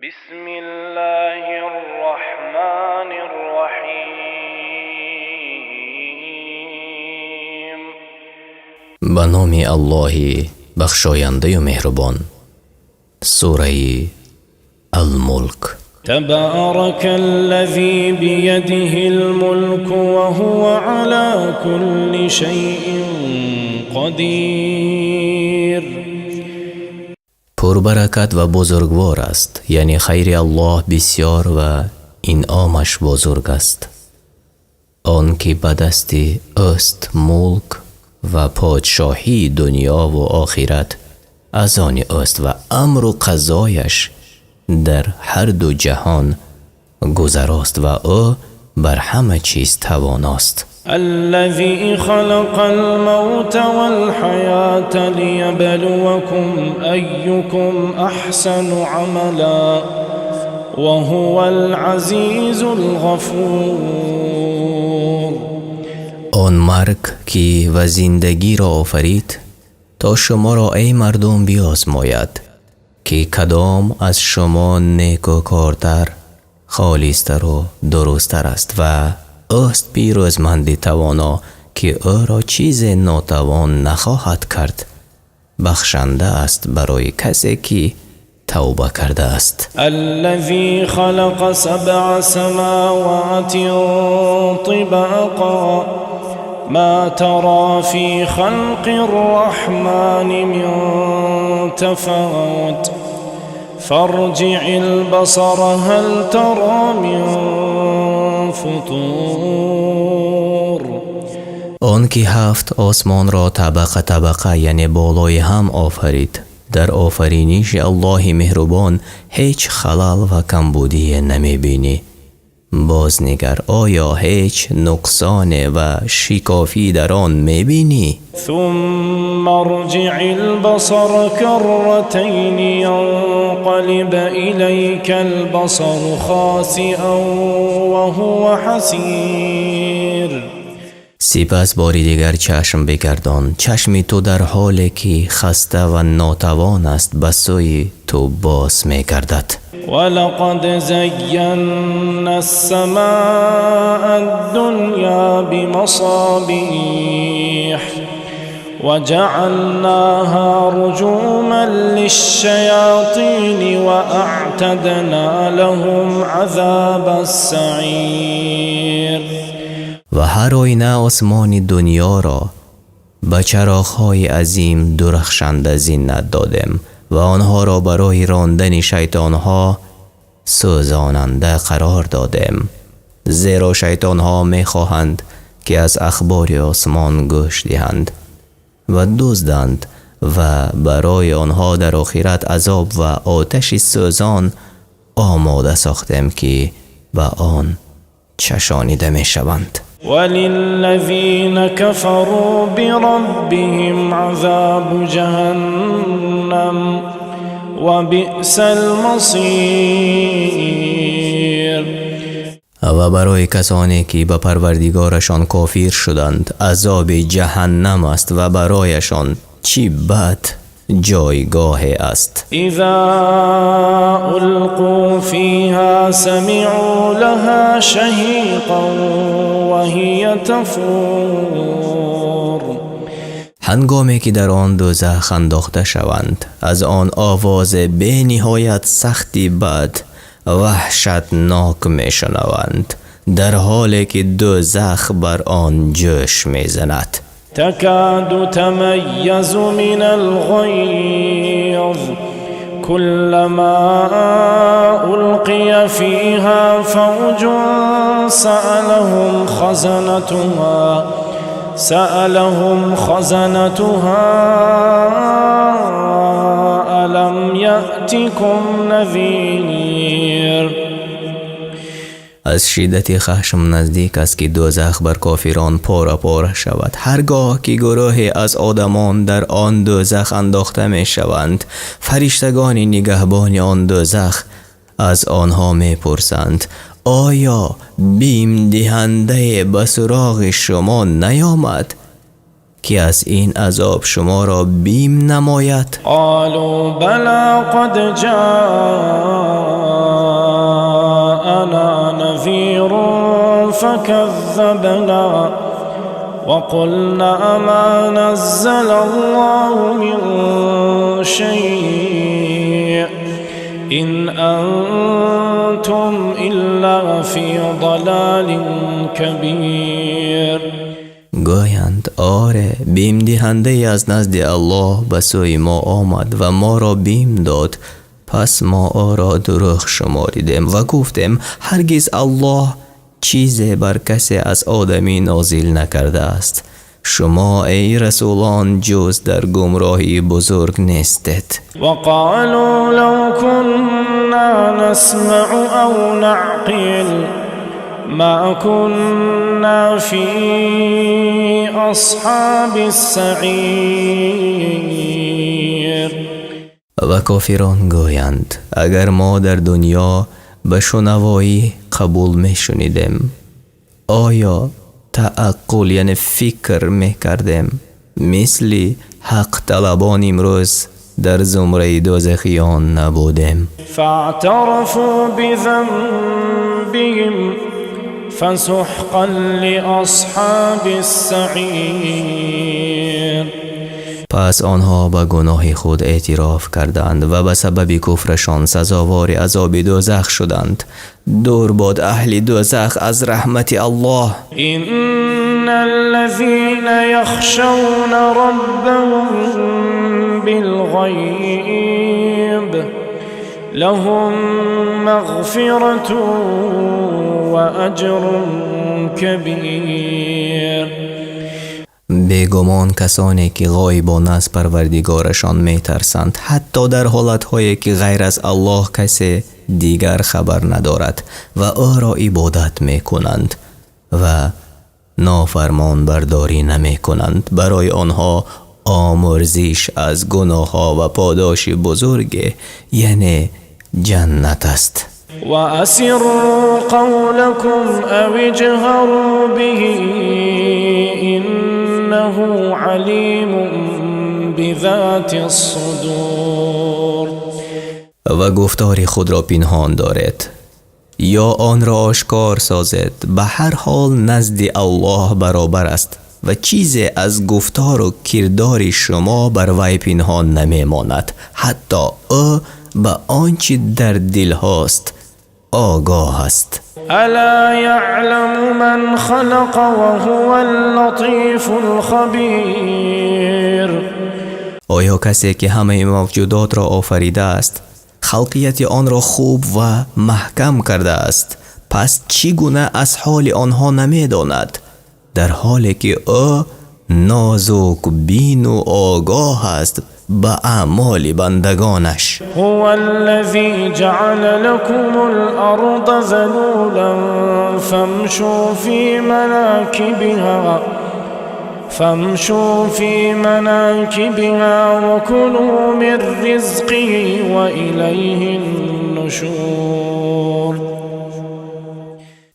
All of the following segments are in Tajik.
بسم الله الرحمن الرحيم. Ба номи Аллоҳи бахшояндаю меҳрубон. Сураи Алмулк. تبارك الذي بيده الملك وهو على كل شيء قدير. Пурбаракат ва бузургвор аст, яъне хайри Аллоҳ бисёр ва инъомаш бузург аст, он ки ба дасти ӯст мулк ва подшоҳии дунёву охират аз они ӯст ва амру қазояш дар ҳарду ҷаҳон гузарост ва ӯ бар ҳама чиз тавоност. الذي خلق الموت والحياة ليبلوكم أيكم أحسن عملا وهو العزيز الغفور. Он марг ки ва зиндагиро офарид, то шуморо, эй мардум, биозмояд, ки кадом аз шумо некӯкортар, холистару дурусттар аст, ва ӯст пирӯзманди тавоно, ки ӯро чизе нотавон нахоҳад кард, бахшанда аст барои касе ки тавба кардааст. الذي خلق سبع سماوات طباقا ما ترى في خلق الرحمن من تفاوت فارجع البصر هل ترى من فطور. Он ки ҳафт осмонро табақа табақа, яъне болои ҳам офарид, дар офариниши Аллоҳи меҳрубон ҳеҷ халал ва камбудие намебинӣ. Бознигар, оё ҳеҷ нуқсоне ва шикофӣ дар он мебинӣ? ثم ارجع البصر كرتين ينقلب إليك البصر خاسئا وهو حسير. Сипас бори дигар чашм бигардон, чашми ту дар ҳоле ки хаста ва нотавон аст, ба сӯи ту боз мегардад. ولقد زينا السماء الدنيا بمصابيح وجعلناها رجوما للشياطين وأعتدنا لهم عذاب السعير. Ва ҳар оина осмони дунёро ба чароғҳои азим дурахшанда зинат додем ва онҳоро барои рондани шайтонҳо сӯзонанда қарор додем, зеро шайтонҳо мехоҳанд, ки аз ахбори осмон гӯш диҳанд ва дузданд, ва барои онҳо дар охират азоб ва оташи сӯзон омода сохтем, ки ба он чашонида мешаванд. وللذين كفروا بربهم عذاب جهنم وبئس المصير. Ва барои касоне ки ба Парвардигорашон кофир шуданд, азоби ҷаҳаннам аст, ва барояшон чӣ бад ҷойгоҳе аст. إذا ألقوا فيها سمعوا لها شهيقا وهي تفور. Ҳангоме ки дар он дӯзах андохта шаванд, аз он овозе бениҳоят сахти бад, ваҳшатнок мешунаванд, дар ҳоле ки дӯзах бар он ҷӯш мезанад. تكاد تميز من الغيظ كلما ألقي فيها فوج سألهم خزنتها ألم يأتكم نذير؟ Аз шиддати хашм наздик аст, ки дӯзах бар кофирон пора пора шавад. Ҳар гоҳ ки гурӯҳе аз одамон дар он дӯзах андохта мешаванд, фариштагони нигаҳбони он дӯзах аз онҳо мепурсанд: «Оё бимдиҳандае ба суроғи шумо наёмад, ки аз ин азоб шуморо бим намояд?» قالوا بلى قد جاءنا. فكذبنا وقلنا ما نزل الله من شيء إن أنتم إلا في ضلال كبير. Гӯянд: оре, бимдиҳандае аз назди Аллоҳ ба сӯи мо омад ва моро бим дод. Пас мо ӯро дурӯғ шуморидем ва гуфтем: ҳаргиз Аллоҳ чизе бар касе аз одамӣ нозил накардааст. Шумо, эй расулон, ҷуз дар гумроҳии бузург нестед. وقالوا لو كنا نسمع أو نعقل ما كنا في أصحاب السعير. Ва кофирон гӯянд: агар мо дар дунё ба шунавоӣ қабул мешунидем, оё тааққул, яъне фикр мекардем, мисли ҳақталабон имрӯз дар зумраи дӯзахиён набудем. فاعترفوا بذنبهم فسحقا لأصحاب السعير. Пас онҳо ба гуноҳи худ эътироф карданд ва ба сабаби куфрашон сазовори азоби дӯзах шуданд. Дур бод аҳли дӯзах аз раҳмати Аллоҳ. إن الذين يخشون ربهم بالغيب لهم مغفرة وأجر كبير. Бегумон, касоне ки ғоибона аз Парвардигорашон метарсанд, ҳатто дар ҳолатҳое ки ғайр аз Аллоҳ касе дигар хабар надорад, ва ӯро ибодат мекунанд ва нофармонбардорӣ намекунанд, барои онҳо омурзиш аз гуноҳҳо ва подоши бузурге, яъне ҷаннат аст. وأسروا قولكم أو اجهروا به إنه عليم بذات الصدور. Ва гуфтори худро пинҳон доред ё онро ошкор созед, ба ҳар ҳол назди Аллоҳ баробар аст ва чизе аз гуфтору кирдори шумо бар вай пинҳон намемонад. Ҳатто ӯ ба он чи дар дилҳост огоҳ аст. ألا يعلم من خلق وهو اللطيف الخبير. Оё касе ки ҳамаи мавҷудотро офаридааст, халқияти онро хуб ва маҳкам кардааст, пас чӣ гуна аз ҳоли онҳо намедонад, дар ҳоле ки ӯ нозукбину огоҳ аст ба аъмоли бандагонаш? هو الذي جعل لكم الأرض ذلولا فامشوا في مناكبها وكلوا من رزقه وإليه النشور.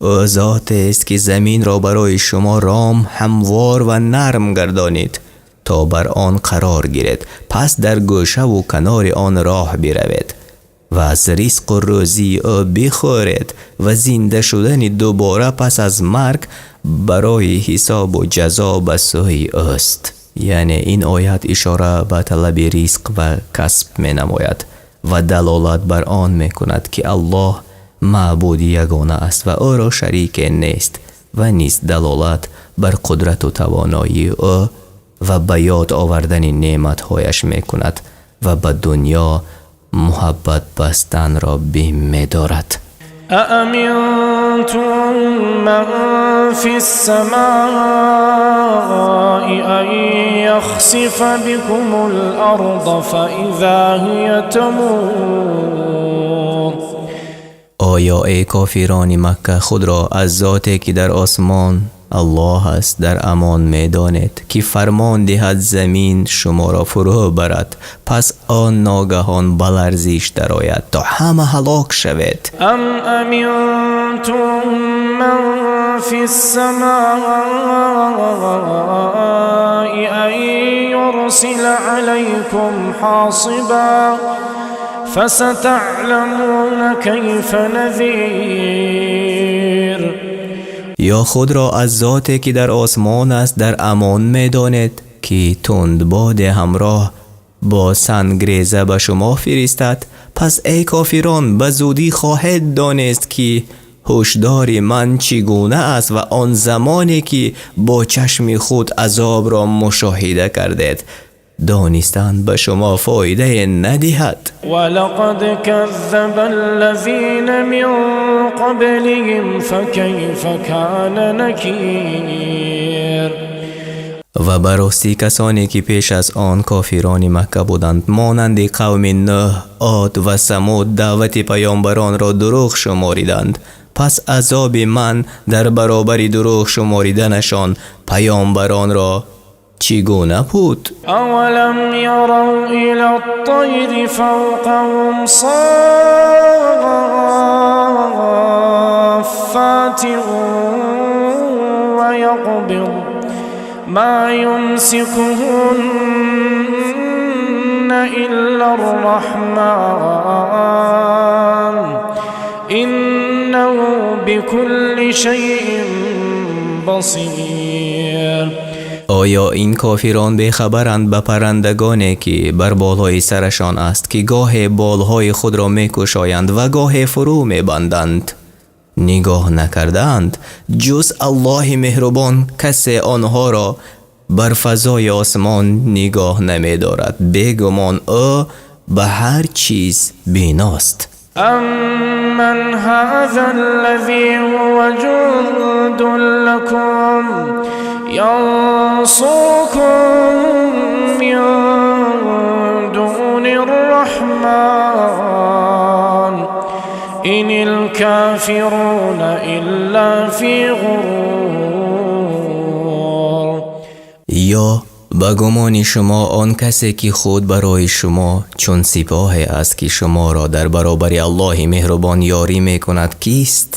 Ӯ зотест ки заминро барои шумо ром, ҳамвор ва нарм гардонид, то бар он қарор гиред, пас дар гӯшаву канори он роҳ биравед ва аз ризқу рӯзии ӯ бихӯред, ва зинда шудани дубора пас аз марг барои ҳисобу ҷазо ба сӯи ӯст. Яъне ин оят ишора ба талаби ризқ ва касб менамояд ва далолат бар он мекунад, ки Аллоҳ маъбуди ягона аст ва ӯро шарике нест, ва низ далолат бар қудрату тавоноии ӯ ва ба ёд овардани неъматҳояш мекунад ва ба дунё муҳаббат бастанро бим медорад. أأمنتم من في السماء أن يخسف بكم الأرض فإذا هي تمور. Оё, эй кофирони Макка, худро аз зоте ки дар осмон Аллоҳ аст дар амон медонед, ки фармон диҳад замин шуморо фурӯ барад, пас он ногаҳон ба ларзиш дарояд, то ҳама ҳалок шавед? أم أمنتم من في السماء أن يرسل عليكم حاصبا فستعلمون كيف نذير. Ё худро аз зоте ки дар осмон аст дар амон медонед, ки тундбод ҳамроҳ бо сангреза ба шумо фиристад? Пас эй кофирон, ба зудӣ хоҳед донист, ки ҳушдори ман чӣ гуна аст ва он замоне ки бо чашми худ азобро мушоҳида кардед, донистан ба шумо фоида надиҳад. ولقد كذب الذين من قبلهم فكيف كان نكير. Ва ба ростӣ касоне ки пеш аз он кофирони Макка буданд, монанди қавми Нӯҳ, Од ва Самуд, даъвати паёмбаронро дурӯғ шумориданд. Пас азоби ман дар баробари дурӯғ шумориданашон паёмбаронро чӣ гуна буд? أولم يروا إلى الطير فوقهم صافات ويقبض ما يمسكهن إلا الرحمن إنه بكل شيء بصير. Оё ин кофирон бехабаранд ба паррандагоне ки бар болои сарашон аст, ки гоҳе болҳои худро мекушоянд ва гоҳе фурӯ мебанданд? Нигоҳ накардаанд, ҷуз Аллоҳи меҳрубон касе онҳоро бар фазои осмон нигоҳ намедорад. Бегумон ӯ ба ҳар чиз биност. أمن هذا الذي هو جند لكم ينصركم من دون الرحمن إن الكافرون إلا في غرور. Ё ба гумони шумо он касе ки худ барои шумо чун сипоҳе аст, ки шуморо дар баробари Аллоҳи меҳрубон ёрӣ мекунад, кист?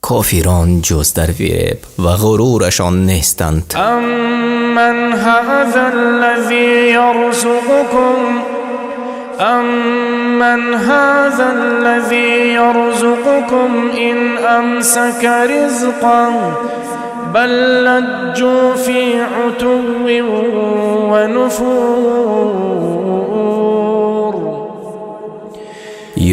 Кофирон ҷуз дар фиреб ва ғурурашон нестанд. أمن هذا الذي يرزقكم أمن هذا الذي يرزقكم إن أمسك رزقه بل لجوا في عتو ونفور.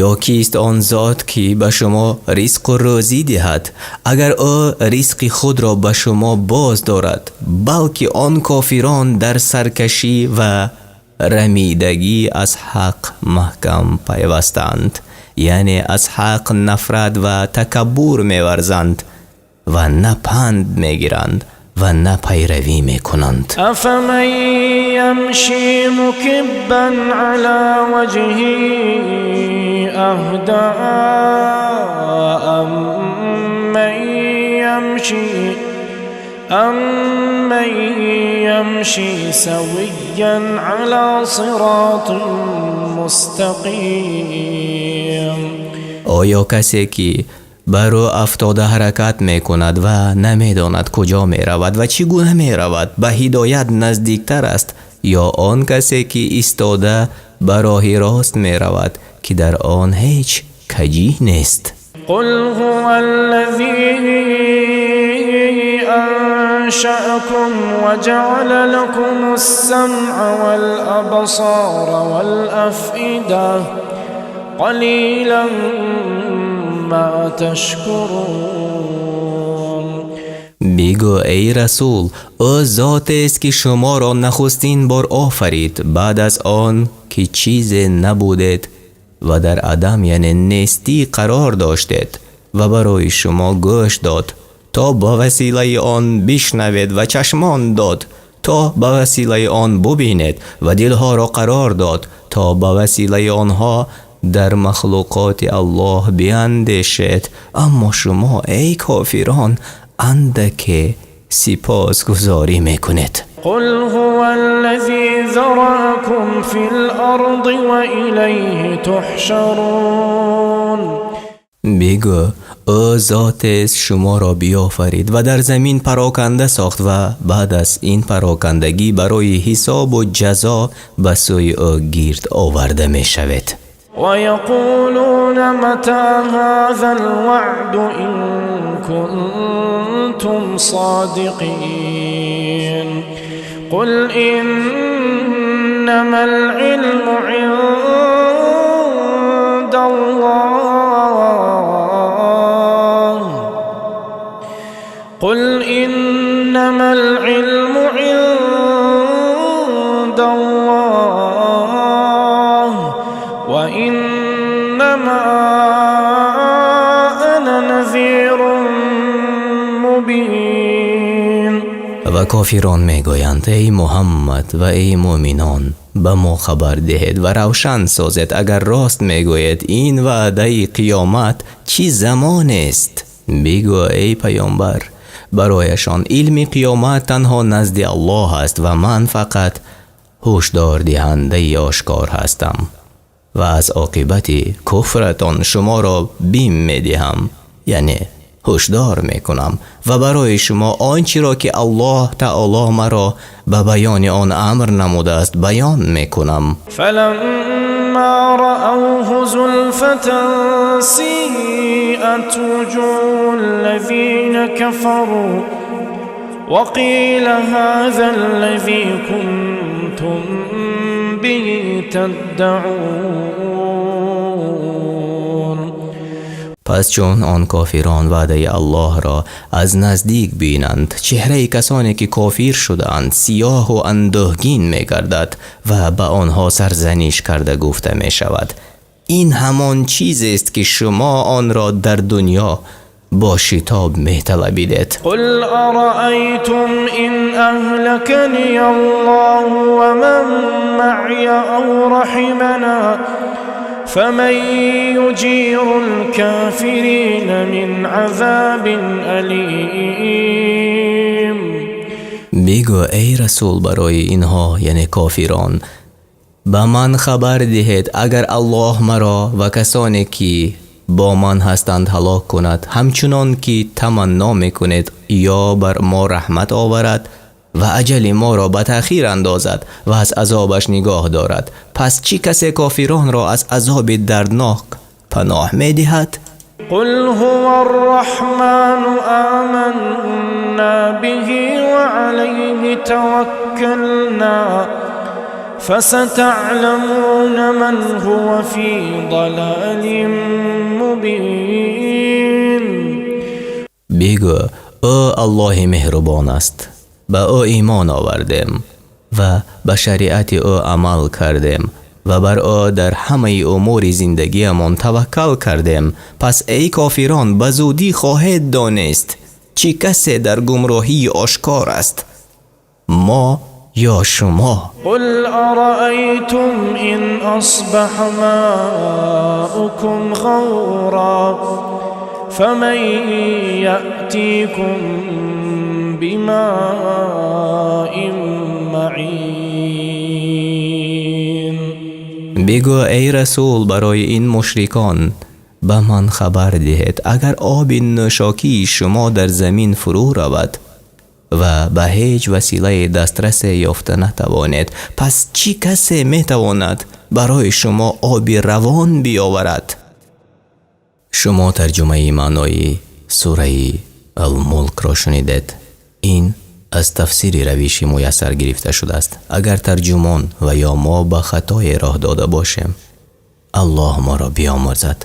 Ё кист он зот ки ба шумо ризқу рӯзӣ диҳад, агар ӯ ризқи худро ба шумо боз дорад? Балки он кофирон дар саркашӣ ва рамидагӣ аз ҳақ маҳкам пайвастаанд, яъне аз ҳақ нафрат ва такаббур меварзанд ва на панд мегиранд ва на пайравӣ мекунанд. أفمن يمشي مكبا على وجهه أهدى أمن يمشي سويا على صراط مستقيم. Оё касе ки ба рӯ афтода ҳаракат мекунад ва намедонад куҷо меравад ва чӣ гуна меравад, ба ҳидоят наздиктар аст, ё он касе ки истода ба роҳи рост меравад, ки дар он ҳеҷ каҷӣ нест? قل هو الذي أنشأكم وجعل لكم السمع والأبصار والأفئدة قليلا ما تشكرون. Бигӯ, эй расул, ӯ зотест ки шуморо нахустин бор офарид баъд аз он ки чизе набудед ва дар адам, яъне нестӣ, қарор доштед, ва барои шумо гӯш дод, то ба василаи он бишнавед, ва чашмон дод, то ба василаи он бубинед, ва дилҳоро қарор дод, то ба василаи онҳо дар махлуқоти Аллоҳ биандешед. Аммо шумо, эй кофирон, андаке сипосгузорӣ мекунед. قل هو الذي ذرأكم في الأرض وإليه تحشرون. Бигӯ, ӯ зотест шуморо биёфарид ва дар замин пароканда сохт ва баъд аз ин парокандагӣ барои ҳисобу ҷазо ба сӯи ӯ гирд оварда мешавед. ويقولون متى هذا الوعد إن كنتم صادقين قل إنما العلم عند الله قل إنما العلم عند الله وإنما أنا نذير مبين. Ва кофирон мегӯянд: эй Муҳаммад ва эй мӯъминон, ба мо хабар диҳед ва равшан созед, агар рост мегӯед, ин ваъдаи қиёмат чӣ замонест? Бигӯ эй паёмбар барояшон: илми қиёмат танҳо назди Аллоҳ аст ва ман фақат ҳушдордиҳандаи ошкор ҳастам ва аз оқибати куфратон шуморо бим медиҳам, яъне ҳушдор мекунам ва барои шумо он чиро ки Аллоҳ таоло маро ба баёни он амр намудааст баён мекунам. فلما رأوه زلفة سيئت وجوه الذين كفروا وقيل هذا الذي كنتم به تدعون. Пас чун он кофирон ваъдаи Аллоҳро аз наздик бинанд, чеҳраи касоне ки кофир шудаанд сиёҳу андӯҳгин мегардад ва ба онҳо сарзаниш карда гуфта мешавад: ин ҳамон чизест ки шумо онро дар дунё бо шитоб металабидед. قل أرأيتم إن أهلكني الله ومن معي أو رحمنا فمن يجير الكافرين من عذاب أليم. Бигӯ эй расул барои инҳо, яъне кофирон: ба ман хабар диҳед, агар Аллоҳ маро ва касоне ки бо ман ҳастанд ҳалок кунад, ҳамчунон ки таманно мекунед, ё бар мо раҳмат оварад ва аҷали моро ба таъхир андозад ва аз азобаш нигоҳ дорад, пас чӣ касе кофиронро аз азоби дарднок паноҳ медиҳад? قل هو الرحمن آمنا به وعليه توكلنا فستعلمون من هو في ضلال مبين. Бигӯ: ӯ Аллоҳи меҳрубон аст, ба ӯ имон овардем ва ба шариати ӯ амал кардем ва бар ӯ дар ҳамаи умури зиндагиамон таваккал кардем. Пас эй кофирон, ба зудӣ хоҳед донист, чӣ касе дар гумроҳии ошкор аст, мо ё шумо. قل أرأيتم إن أصبح ماؤكم غورا فمن يأتيكم بماء معين. Бигӯ эй расул барои ин мушрикон: ба ман хабар диҳед, агар оби нӯшокии шумо дар замин фурӯ равад ва ба ҳеҷ василаи дастрасе ёфта натавонед, пас чӣ касе метавонад барои шумо оби равон биёварад? Шумо тарҷумаи маънои сураи Алмулкро шунидед. Ин аз тафсири равиши муяссар гирифта шудааст. Агар тарҷумон ва ё мо ба хатое роҳ дода бошем, Аллоҳ моро биомӯрзад.